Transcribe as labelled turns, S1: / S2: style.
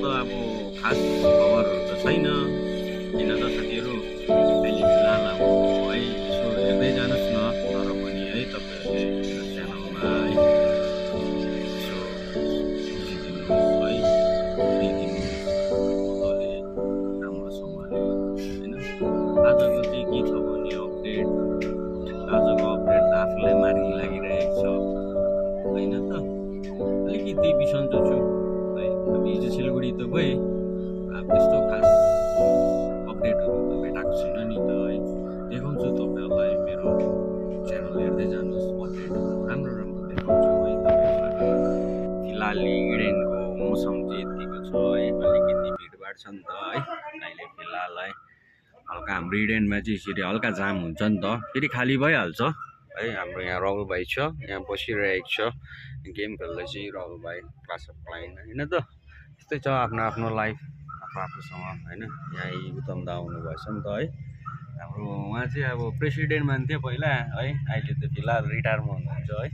S1: त अब खास खबरहरू त छैन किन त साथीहरू अहिले फिलहाल अब है यसो हेर्दै जानुहोस् न तर पनि है तपाईँहरूले मेरो च्यानलमा है यसो बुझिदिनुहोस् है हेरिदिनुहोस् मजाले राम्रोसँगले होइन। आजको चाहिँ के छ भने अपडेट, आजको अपडेट त आफूलाई मार्गी लागिरहेको छ होइन त, अलिकति बिसन्चो छु है। अब हिजो सिलगढी त गएँ, अब त्यस्तो खास अपडेटहरू त भेटाएको छैन नि त है। देखाउँछु तपाईँहरूलाई, मेरो च्यानल हेर्दै जानुहोस्, अपडेटहरू राम्रो राम्रो देखाउँछु है तपाईँहरूलाई। फिलहाल इडेनको मौसम चाहिँ यतिको छ है, अलिकति भिडभाड छ नि त है अहिले फिलहाल है। हल्का हाम्रो इडेनमा चाहिँ यसरी हल्का जाम हुन्छ नि त, फेरि खाली भइहाल्छ है। हाम्रो यहाँ राहुल भाइ छ, यहाँ बसिरहेको छ गेम खेल्दै चाहिँ राहुल भाइ क्लास अफ क्लाइन होइन त। त्यस्तै छ आफ्नो आफ्नो लाइफ आफूसँग होइन। यहाँ उत्तम दा आउनु भएछ नि त है, हाम्रो उहाँ चाहिँ अब प्रेसिडेन्ट मान्थ्यो पहिला है, अहिले त फिलहाल रिटायरमा हुनुहुन्छ है।